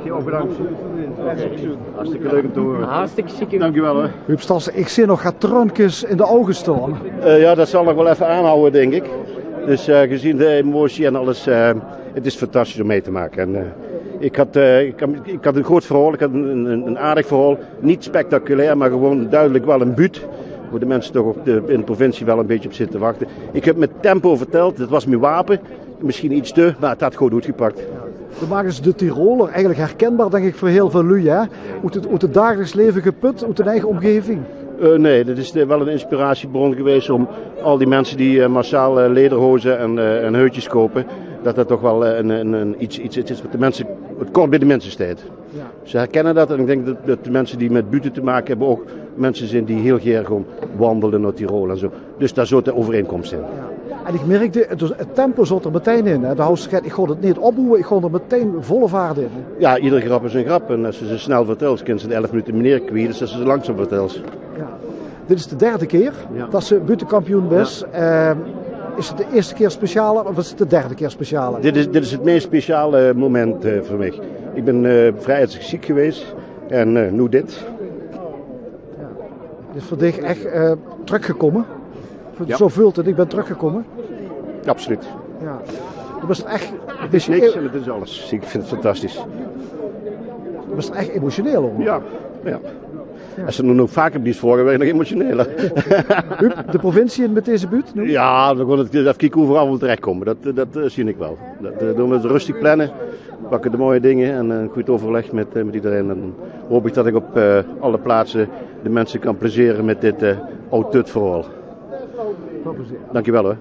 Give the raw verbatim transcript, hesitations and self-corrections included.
Heel bedankt. Hartstikke leuk om te horen. Hartstikke sjiek. Dank u wel, hoor. Huub Stassen, ich zeen nog get treunkes in de ouge staon. Eh, ja, dat zal nog wel effe aanhawwe, dink ich. Dus eh, gezien de emotie en alles, eh, het is fantastisch om mee te maken. En eh, ich had, eh, ich had, ich had ein groot verhaol, ich had ein, ein, ein aardig verhaol. Niet spectaculair, maar gewoon duidelijk wel ein buut. Wo de minse toch op de, in de provincie wel ein bietje op zitte te wachte. Ich höb mit tempo verteld, dat was mien wape. Misschien iets te, maar het had goed oetgepakt. Dan make ze de Tiroler eigelik herkenbaar, dink ich, veur heel väöl luuj, hè? Oet het, oet het dagelijks leve geput, oet hun eige omgeving. Eh, nee, dat is de, wel ein inspiratiebron geweest om al die minse die eh, massaal eh, lederhozen en, eh, en huidjes kopen, dat dat toch wel eh, ein, ein, ein, iets, iets, iets is wat de minse, het kort bij de minse steit. Ja. Ze herkennen dat en ich dink dat, dat de minse die mit buute te make höbbe ouch minse zeen die heel gaer gewoon wandele nao Tirol en zo. Dus daar zit de overeenkomst in. Ja. En ich merkde, het, het tempo zat er meteen in. Hè. De Housterigheid, ich gaon het neet opbouwe, ich gaon er meteen volle vaart in. Hè. Ja, ieder grap is ein grap. En als ze ze snel vertels, kins ze in elf minute mier kwiet dan als ze ze langzaam vertels. Ja. Dit is de derde keer dat ze buuttekampioen is. Ja. Ehm, is het de eerste keer specialer of is het de derde keer specialer? Dit is, dit is het meest speciale moment eh, voor mich. Ich bin eh, vrij ziek geweest en eh, noe dit. Is veur dich ech eh, trökgekómme? Ja. Zo veult het, ich bin trökgekómme. Absoluut. Ja. Du bis ech, het is niks en het is alles. Ich vind het fantastisch. Du bis ech emotioneel, hoor. Ja, ja. Ja. Als ze het nog vaker blieft vraoge, word ich nog emotioneler. Huub, de provincie in mit deze buut? Ja, we gaon het effe kieke wo we allemaol terechkómme. Dat, dat eh, zeen ich wel. Dat eh, doon we rustig plannen. Pakke de mooie dingen en ein goed overleg mit, eh, mit iedereen. En dan hoop ich dat ich op eh, alle plaatse de minse kan plezere mit dit eh, oud-tut verhaol. Veel plezier. Dank u wel, hoor.